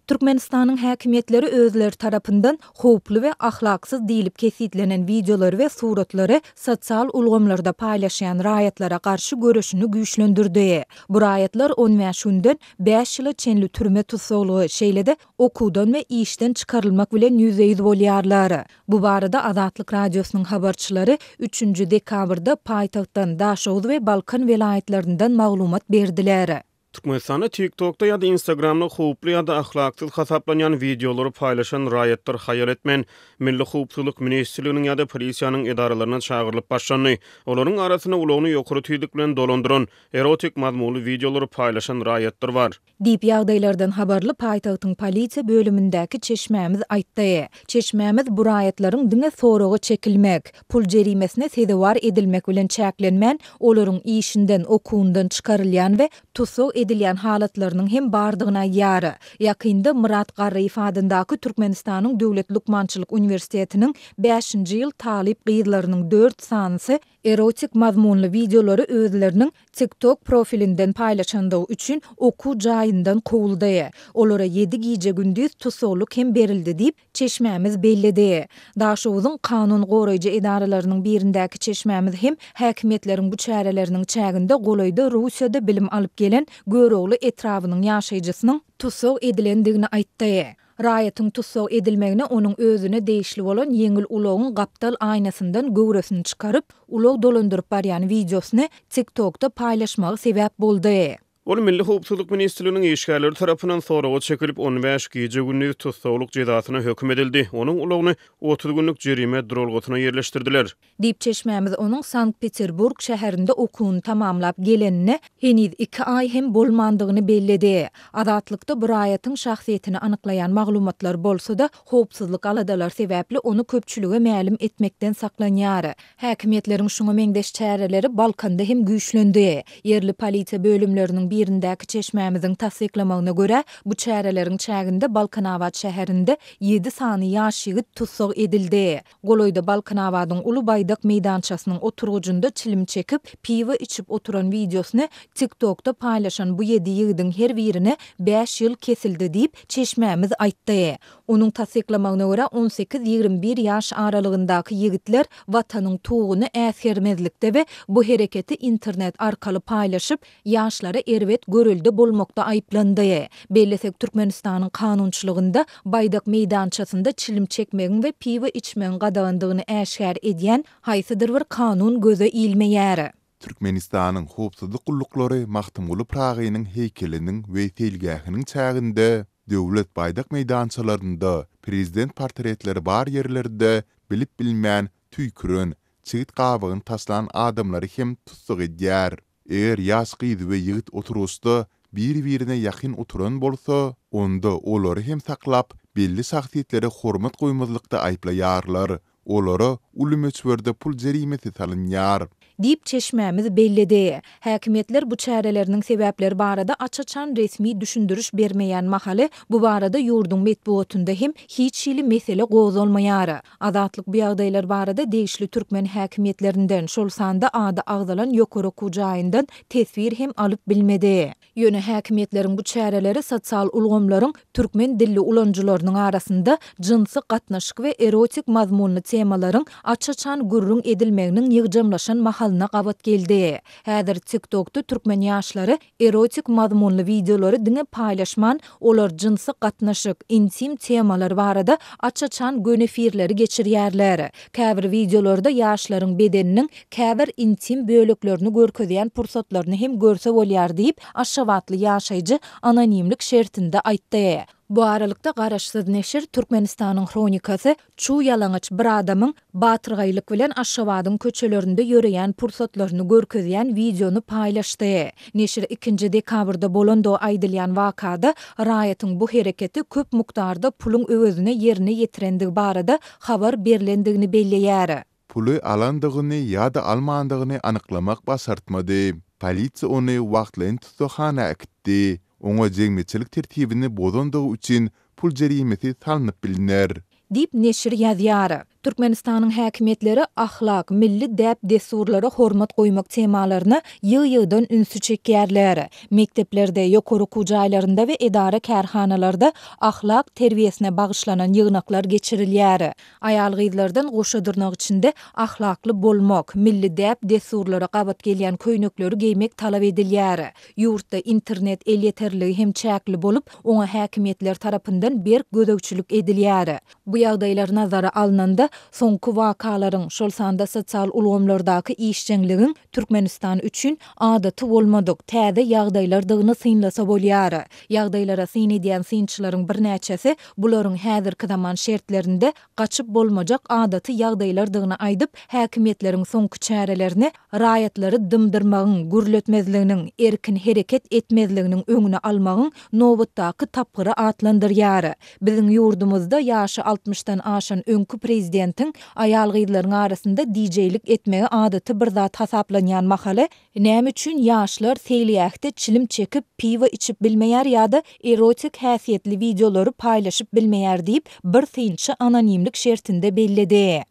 Türkmenistanyň häkimiýetleri özleri tarapyndan howply we ahlaksyz diýlip kesgitlenen wideolary we suratlary sosial ulgamlarda paýlaşýan raýatlara garşy göreşini güýçlendirdi. Bu raýatlar on bäş günden bäş ýyla çenli türme tussaglygy, şeýle-de okuwdan we işden çykarylmak bilen ýüzbe-ýüz bolýarlar. Bu barada Azatlyk Radiosynyň habarçylary üçünji dekabrda paýtagtdan, Daşoguz we Balkan welaýatlaryndan maglumat berdiler. Türkmenistanda TikTokda ýa-da Instagramda howply ýa-da ahlaksyz hasaplanýan wideolary paýlaşan raýatlar haýal etmän, Milli howpsuzlyk ministrliginiň ýa-da polisiýanyň edaralaryna çagyrylyp başlandy. Olaryň arasynda ulagyny ýokary tizlik bilen dolandyran, erotik mazmunly wideolary paýlaşan raýatlar bar. Diýip, ýagdaýlardan habarly paýtagtyň polisiýa bölümindäki çeşmämiz aýtdy. Çeşmämiz bu raýatlaryň diňe soraga çekilmek, pul jerimesine sezewar edilmek bilen çäklenmän, olaryň işinden, okuwyndan çykarylýan we tussag edilýän halatlarynyň hem bardygyny aýdýar. Ýakynda Myrat Garryýew adyndaky Türkmenistanyň Döwlet lukmançylyk uniwersitetiniň bäşinji ýyl talyp gyzlarynyň dört sanysy erotik mazmunly wideolary özleriniň TikTok profilinden paýlaşandygy üçin okuw jaýyndan kowuldy. Olara ýedi gije-gündiz tussaglyk hem berildi diýip, çeşmämiz belledi. Daşoguzyň kanun goraýjy edaralarynyň birindäki çeşmämiz hem häkimiýetleriň bu çäreleriniň çäginde golaýda Russiýada bilim alyp gelen Görogly etrabynyň ýaşaýjysynyň tussag edilendigini aýtdy. Raýatyň tussag edilmegine onuň özüne degişli bolan ýeňil ulagyň gapdal aýnasyndan göwresini çykaryp, ulag dolandyryp barýan wideosyny TikTok-da paýlaşmagy sebäp boldy. Ol Milli howpsuzlyk ministrliginiň işgärleri tarapyndan soraga çekilip, on bäş gije-gündiz tussaglyk jezasyna höküm edildi. Onuň ulagyny 30 günlük jerime duralgasyna ýerleşdirdiler. Diýip, çeşmämiz onuň Sankt-Peterburg şäherinde okuwyny tamamlap gelenine heniz iki aý hem bolmandygyny belledi. Azatlykda bu raýatyň şahsyýetini anyklaýan maglumatlar bolsa-da, howpsuzlyk aladalary sebäpli ony köpçülige mälim etmekden saklanýar. Häkimiýetleriň şuňa meňzeş çäreleri Balkanda hem güýçlendi. Ýerli polisiýa bölümleriniň birindäki çeşmämiziň tassyklamagyna görä, bu çäreleriň çäginde Balkanabat şäherinde ýedi sany ýaş ýigit tussag edildi. Golaýda Balkanabadyň uly baýdak meýdançasynyň oturgyjynda çilim çekip, piwo içip oturan wideosyny TikTokda paýlaşan bu ýedi ýigidiň her birine bäş ýyl kesildi diýip, çeşmämiz aýtdy. Onuň tassyklamagyna görä, on sekiz-ýigrimi bir ýaş aralygyndaky ýigitler Watanyň tuguny äsgermezlikde we bu hereketi internet arkaly paýlaşyp, ýaşlara erbet görelde bolmakda aýyplandy. Bellesek, Türkmenistanyň kanunçylygynda baýdak meýdançasynda çilim çekmegiň we piwo içmegiň gadagandygyny äşgär edýän haýsydyr bir kanun göze ilmeýär. Türkmenistanyň howpsuzlyk gulluklary Magtymguly Pyragynyň heýkeliniň we seýilgähiniň çäginde, Döwlet baýdak meýdançalarynda, prezident portretleri bar ýerlerde bilip-bilmän tüýküren, çigit gabygyny taşlan adamlary hem tussag edýär. Eger ýaş gyz we ýigit oturgyçda bir-birine ýakyn oturan bolsa, onda olary hem saklap, belli şahsyýetlere hormat goýmazlykda aýyplaýarlar. Olara uly möçberde pul jerimesi salynýar. Diýip, çeşmämiz belledi. Häkimiýetler bu çäreleriniň sebäpleri barada aç-açan resmi düşündiriş bermeýän mahaly, bu barada ýurduň metbugatynda hem hiç hili mesele gozgalmaýar. Azatlyk bu ýagdaýlar barada degişli türkmen häkimiýetlerinden, şol sanda ady agzalan ýokary okuw jaýyndan teswir hem alyp bilmedi. Ýöne häkimiýetleriň bu çäreleri sosial ulgamlaryň türkmen dilli ulanyjylarynyň arasynda jynsy gatnaşyk we erotik mazmunly temalaryň aç-açan gürrüň edilmeginiň ýygjamlaşan mahalyna gabat geldi. Häzir TikTok-da türkmen ýaşlary erotik mazmunly wideolary diňe paýlaşman, olar jynsy gatnaşyk, intim temalar barada aç-açan göni efirleri geçirýärler. Käbir wideolarda ýaşlaryň bedeniniň käbir intim böleklerini görkezýän pursatlaryny hem görse bolýar diýip, aşgabatly ýaşaýjy anonimlik şertinde aýtdy. Bu aralykda, garaşsyz neşir Türkmenistanyň Hronikasy çuw-ýalaňaç bir adamyň batyrgaýlyk bilen Aşgabadyň köçelerinde ýöreýän pursatlaryny görkezýän wideony paýlaşdy. Neşir ikinji dekabrda bolandygy aýdylýan wakada raýatyň bu hereketi köp mukdarda puluň öwezine ýerine ýetirendigi barada habar berlendigini belleýär. Puly alandygyny ýa-da almandygyny anyklamak başartmady. Polisiýa ony wagtlaýyn tussaghana äkitdi. Oňa jemgyýetçilik tertibini bozandygy üçin pul jerimesi salnyp bilner. Diýip, neşir ýazýar. Türkmenistanyň häkimiýetleri ahlak, milli däp-dessurlara hormat goýmak temalaryna ýygy-ýygydan ünsi çekýärler. Mekdeplerde, ýokary okuw jaýlarynda we edara-kärhanalarda ahlak terbiýesine bagyşlanan ýygnaklar geçirilýär. Aýal-gyzlardan goşa dyrnak içinde ahlakly bolmak, milli däp-dessurlara gabat gelýän köýnekleri geýmek talap edilýär. Ýurtda internet elýeterliligi hem çäkli bolup, oňa häkimiýetler tarapyndan berk gözegçilik edilýär. Bu ýagdaýlar nazara alnanda, soňky wakalaryň, şol sanda sosial ulgamlardaky işjeňligiň Türkmenistan üçin adaty bolmadyk, täze ýagdaýlardygyny synlasa bolýar. Ýagdaýlara syn edýän synçylaryň birnäçesi bularyň häzirki zaman şertlerinde gaçyp bolmajak adaty ýagdaýlardygyny aýdyp, häkimiýetleriň soňky çärelerini raýatlary dymdyrmagyň, gürletmezliginiň, erkin hereket etmezliginiň öňüni almagyň nobatdaky tapgyry atlandyrýar. Biziň ýurdumyzda ýaşy altmyşdan aşan öňki prezidentiň aýal-gyzlaryň arasynda dijeýlik etmegi adaty bir zat hasaplanýan mahaly, näme üçin ýaşlar seýilgähde çilim çekip, piwo içip bilmeýär ýa-da erotik häsiýetli wideolary paýlaşyp bilmeýär diýip, bir synçy anonimlik şertinde belledi.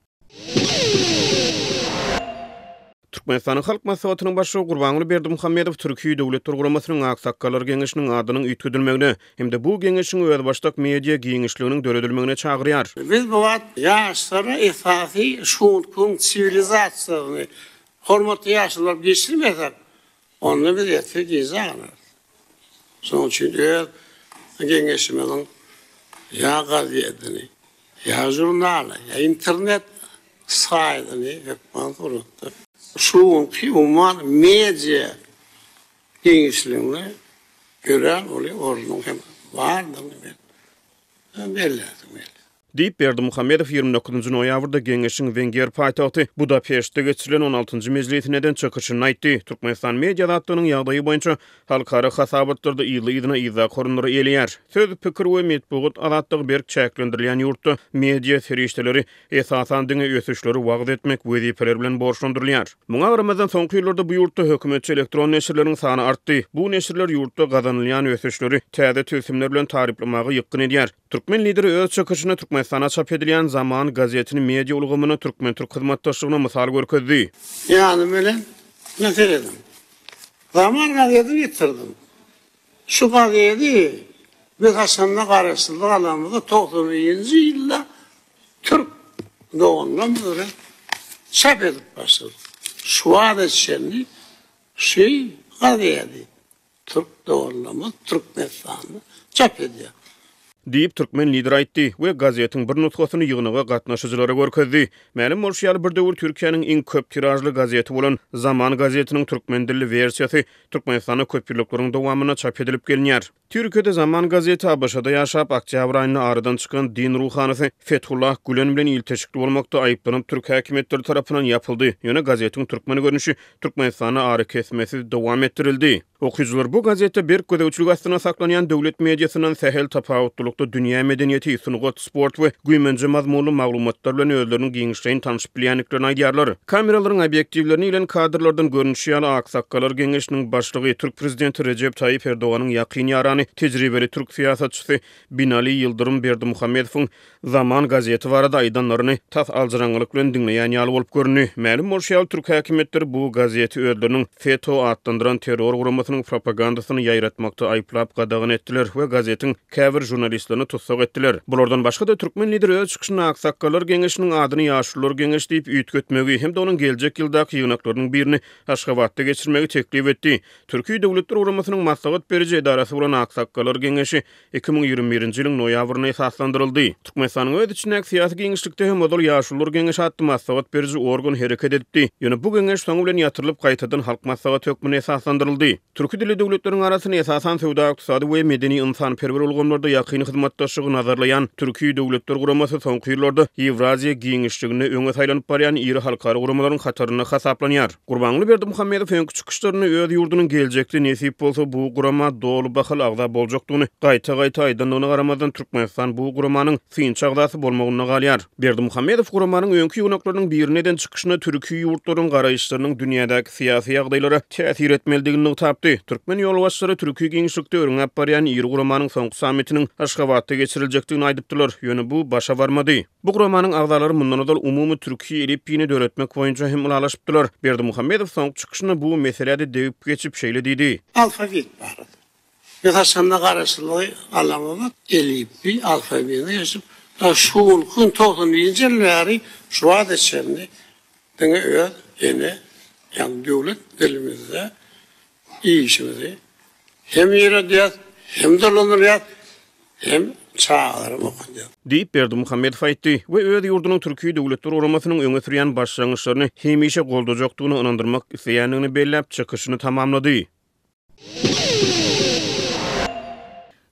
Türkmenistanyň Halk Maslahatynyň Başlygy Gurbanguly Berdimuhamedow Türki Döwletler Guramasynyň Aksakgallar Geňeşiniň adynyň üýtgedilmegine hem-de bu geňeşiň özbaşdak media giňişliginiň döredilmegine çagyrýar. Biz bu wagt ýaşlara esasy şu günki siwilizasiýasyny hormatly ýaşulular geçirmesek, onda biz ertir gijä galarys. Şonuň üçin öz geňeşimiziň ýa gazetini, ýa žurnaly, ýa internet saýtyny hökman suratda şu günki umuman media giňişliginde örän uly ornuň hem bardygyny men belläsim gelýär. Diýip, Berdimuhamedow 29 nji noýabrda Geňeşiň wenger paýtagty Budapeştde geçirilen on altynjy mejlisinde eden çykyşynda aýtdy. Türkmenistan media azatlygynyň ýagdaýy boýunça halkara hasabatlarda yzly-yzyna yzdaky orunlary eýeleýär. Söz, pikir we metbugat azatlygy berk çäklendirilýän ýurtda media serişdeleri esasan diňe ösüşleri wagyz etmek wezipeleri bilen borçlandyrylýar. Muňa garamazdan, soňky ýyllarda bu ýurtda hökümetçi elektron neşirleriň sany artdy. Bu neşirler ýurtda gazanylýan ösüşleri täze tilsimler bilen taryplamaga ýykgyn edýär. Türkmen Lideri öz çykyşynda Türkmenistanda çap edilýän Zaman gazetini media ulgamynda türkmen-türk hyzmatdaşlygyna mysal görkezdi. Ýanym bilen men serediň. Zaman gazetini getirdim. Şu gazeti biz haçanda garaşsyzlyk alanymyzda 91-nji ýylda türk doganlarymyz bilen çap edip başladyk. Şu wagta çenli şu gazeti Türk doganlarymyz Türkmenistanda çap edýär. Diýip, türkmen Lideri aýtdy we gazetiň bir nusgasyny ýygnaga gatnaşyjylara görkezdi. Mälim bolşy ýaly, bir döwür Türkiýäniň iň köp tiražly gazeti bolan Zaman gazetiniň türkmen dilli wersiýasy Türkmenistanda köpýyllyklaryň dowamynda çap edilip gelinýär. Türkiýede Zaman gazeti ABŞ-da ýaşap, oktýabr aýynda aradan çykan din ruhanysy Fethullah Gülen bilen ilteşikli bolmakda aýyplanyp türk häkimiýetleri tarapyndan ýapyldy. Ýöne gazetiň türkmen görnüşi Türkmenistanda arakesmesiz dowam etdirildi. Okyjylar bu gazetde berk gözegçilik astynda saklanýan döwlet mediasyndan sähel tapawutlylykda dünýä medeniýeti, sungat, sport we güýmenje mazmunly maglumatlar bilen özleriniň giňişleýin tanşyp bilýändiklerini aýdýarlar. Kameralaryň obýektiwlerine ilen kadrlardan görnüşi ýaly, Aksakgallar geňeşiniň başlygy, türk prezidenti Rejep Taýyp Erdoganyň ýakyn ýarany, tejribeli türk syýasatçysy Binali Ýyldyrym Berdimuhamedowyň Zaman gazeti barada aýdanlaryny tas aljyraňňylyk bilen diňleýän ýaly bolup göründi. Mälim bolşy ýaly, türk häkimiýetleri bu gazeti özleriniň FETO atlandyran terror guramasynyň propagandasyny ýaýratmakda aýyplap gadagan etdiler we gazetiň käbir žurnalistlerini tussag etdiler. Bulardan başga-da, türkmen lideri öz çykyşynda Aksakgallar geňeşiniň adyny Ýaşulular geňeşi diýip üýtgetmegi hem-de onuň geljek ýyldaky ýygnaklarynyň birini Aşgabatda geçirmegi teklip etdi. Türki Döwletler Guramasynyň maslahat beriji edarasy bolan Aksakgallar geňeşi 2021-nji ýylyň noýabrynda esaslandyryldy. Türkmenistanyň öz içindäki syýasy giňişlikde hem ozal Ýaşulular geňeşi atly maslahat beriji organ hereket edipdi. Ýöne bu geňeş soňy bilen ýatyrylyp, gaýtadan Halk Maslahaty hökmünde esaslandyryldy. Türki dilli döwletleriň arasynda esasan söwda-ykdysady we medeni-ynsanperwer ulgamlarda ýakyn hyzmatdaşlygy nazarlaýan Türki Döwletler Guramasy soňky ýyllarda Ýewraziýa giňişliginde öňe saýlanyp barýan iri halkara guramalaryň hatarynda hasaplanýar. Gurbanguly Berdimuhamedow öňki çykyşlarynda öz ýurdunyň geljekde nesip bolsa bu gurama doly bahaly agza boljakdygyny gaýta-gaýta aýdandygyna garamazdan Türkmenistan bu guramanyň synçy agzasy bolmagynda galýar. Berdimuhamedow guramanyň öňki ýygnaklarynyň birinde eden çykyşynda türki ýurtlaryň garaýyşlarynyň dünýädäki syýasy ýagdaýlara täsir etmelidigini nygtapdy. Türkmen ýolbaşçylary türki giňişlikde örňäp barýan iri guramanyň soňky sammitiniň Aşgabatda. Aşgabatda geçiriljekdigini aýdypdylar, ýöne bu başa barmady. Bu guramanyň agzalary mundan ozal umumy türki elipbiýini döretmek boýunça hem ylalaşypdylar. Berdimuhamedow soňky çykyşynda bu meselä-de degip geçip, şeýle diýdi. Alfawit barada. Biz haçanda garaşsyzlygy alamyzda elipbiý, alfabetine geçip, şu günki gün 91-nji ýyl bäri şu wagta çenli diňe öz ene, ýagny döwlet dilimizde işimizi hem ýöredýäs, hem dolandyrýas, hem çagalarym okadýas. Diýip, Berdimuhamedow aýtdy we öz ýurdunyň Türki Döwletler Guramasynyň öňe sürýän başlangyçlaryny hemişe goldajakdygyny ynandyrmak isleýändigini belläp, çykyşyny tamamlady.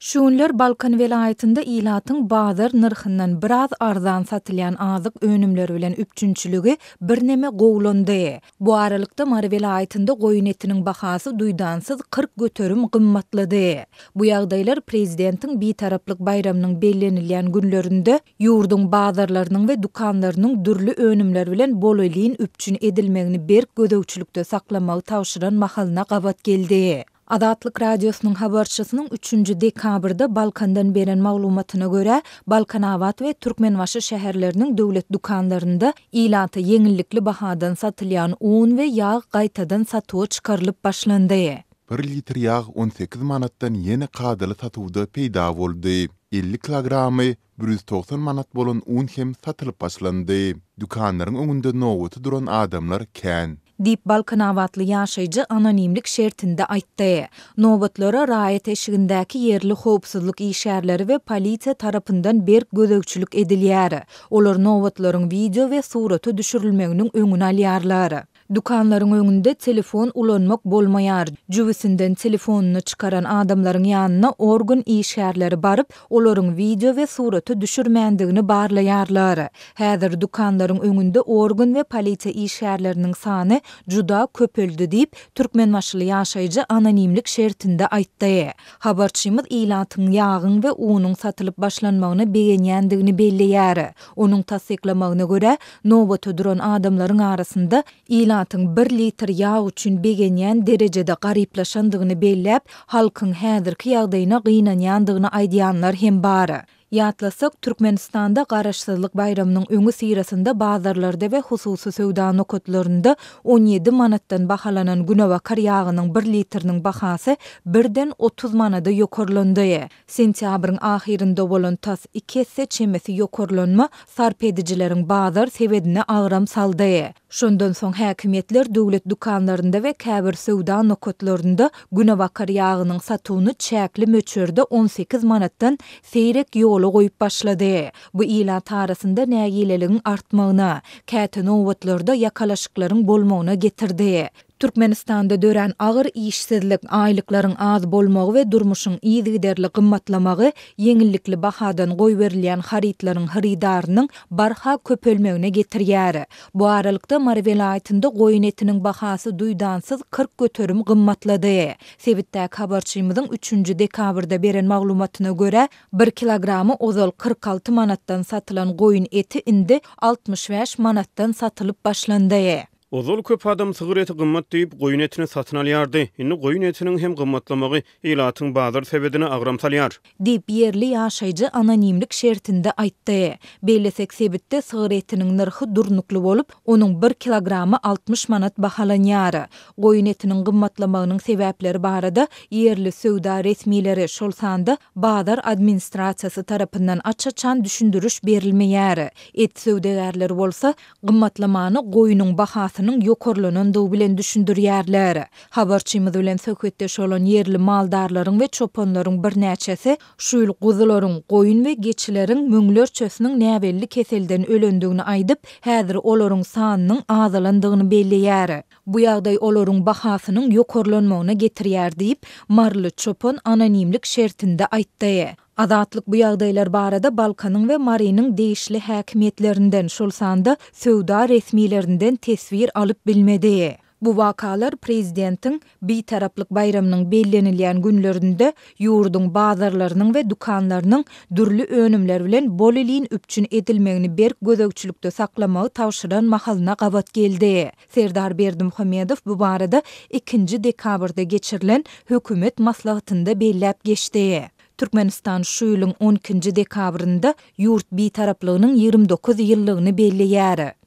Şu günler Balkan welaýatynda ilatyň bazar nyrhyndan biraz arzan satylýan azyk önümleri bilen üpjünçiligi birneme gowulandy. Bu aralykda, Mary welaýatynda goýun etiniň bahasy duýdansyz 40% gymmatlady. Bu ýagdaýlar prezidentiň Bitaraplyk baýramynyň bellenilýän günlerinde ýurduň bazarlarynyň we dükanlarynyň dürli önümler bilen bolelin üpjün edilmegini berk gözegçilikde saklamagy tabşyran mahalyna gabat geldi. Azatlyk Radiosynyň habarçysynyň üçünji dekabrda Balkandan beren maglumatyna görä, Balkanabat we Türkmenbaşy şäherleriniň döwlet dükanlarynda ilata ýeňillikli bahadan satylýan un we ýag gaýtadan satuwa çykarylyp başlandy. Bir litr ýag 18 manatdan ýene kadaly satuwda peýda boldy. 50 kilogramy 190 manat bolan un hem satylyp başlandy. Dükanlaryň öňünde nobata duran adamlar kän. Diýip, balkanabatly ýaşaýjy anonimlik şertinde aýtdy. Nobatlara raýat eşigindäki ýerli howpsuzlyk işgärleri we polisiýa tarapyndan berk gözegçilik edilýär. Olar nobatlaryň wideo we surata düşürilmeginiň öňüni alýarlar. Dükanlaryň öňünde telefon ulanmak bolmaýar. Jübüsinden telefonyny çykaran adamlaryň ýanyna organ işgärleri baryp, olaryň wideo we surata düşürmändigini barlaýarlar. Häzir dükanlaryň öňünde organ we polisiýa işgärleriniň sany juda köpeldi diýip, türkmenbaşyly ýaşaýjy anonimlik şertinde aýtdy. Habarçymyz ilatyň ýagyň we unuň satylyp başlanmagyna begenýändigini belleýär. Onuň tassyklamagyna görä, nobata duran adamlaryň arasynda ilatyň bir litr ýag üçin begenýän derejede garyplaşandygyny belläp, halkyň häzirki ýagdaýyna gynanýandygyny aýdýanlar hem bar. Ýatlasak, Türkmenistanda Garaşsyzlyk baýramynyň öňüsyrasynda bazarlarda we hususy söwda nokatlarynda 17 manatdan bahalanan günebakar ýagynyň bir litriniň bahasy birden 30 manada ýokarlandy. Sentýabryň ahyrynda bolan tas iki esse çemesi ýokarlanma sarp edijileriň bazar sebedine agram saldy. Şondan soň häkimiýetler döwlet dükanlarynda we käbir söwda nokatlarynda günebakar ýagynyň satuwyny çäkli möçberde 18 manatdan seýrek ýola goýup başlady. Bu ilat arasynda nägileligiň artmagyna, käte nobatlarda ýakalaşyklaryň bolmagyna getirdi. Türkmenistanda dörän agyr işsizlik, aýlyklaryň az bolmagy we durmuşyň yzygiderli gymmatlamagy ýeňillikli bahadan goýberilýän harytlaryň hyrydarynyň barha köpelmegine getirýär. Bu aralykda, Mary welaýatynda goýun etiniň bahasy duýdansyz 40% gymmatlady. Sebitdäki habarçymyzyň üçünji dekabrda beren maglumatyna görä, bir kilogramy ozal 46 manatdan satylan goýun eti indi 65 manatdan satylyp başlandy. Ozal köp adam sygyr eti gymmat diýip, goýun etini satyn alýardy. Indi goýun etiniň hem gymmatlamagy ilatyň bazar sebedine agram salýar. Diýip, ýerli ýaşaýjy anonimlik şertinde aýtdy. Bellesek, sebitde sygyr etiniň nyrhy durnukly bolup, onuň bir kilogramy 60 manat bahalanýar. Goýun etiniň gymmatlamagynyň sebäpleri barada ýerli söwda resmileri, şol sanda bazar administrasiýasy tarapyndan aç-açan düşündiriş berilmeýär. Et söwdagärleri bolsa, Gymmatlamany goýnuň bahasynyň ýokarlanandygy bilen düşündirýärler. Habarçymyz bilen söhbetdeş bolan ýerli maldarlaryň we çopanlaryň birnäçesi şu ýyl guzularyň, goýun we geçileriň müňlerçesiniň näbelli keselden ölendigini aýdyp, häzir olaryň sanynyň azalandygyny belleýär. Bu ýagdaý olaryň bahasynyň ýokarlanmagyna getirýär diýip, maryly çopan anonimlik şertinde aýtdy. Azatlyk bu ýagdaýlar barada Balkanyň we Marynyň degişli häkimiýetlerinden, şol sanda söwda resmilerinden teswir alyp bilmedi. Bu wakalar prezidentiň Bitaraplyk baýramynyň bellenilýän günlerinde ýurduň bazarlarynyň we dükanlarynyň dürli önümler bilen bolelin üpjün edilmegini berk gözegçilikde saklamagy tabşyran mahalyna gabat geldi. Serdar Berdimuhamedow bu barada ikinji dekabrda geçirilen hökümet maslahatynda belläp geçdi. Türkmenistan şu ýylyň on ikinji dekabrynda ýurt Bitaraplygynyň 29 ýyllygyny belleýär.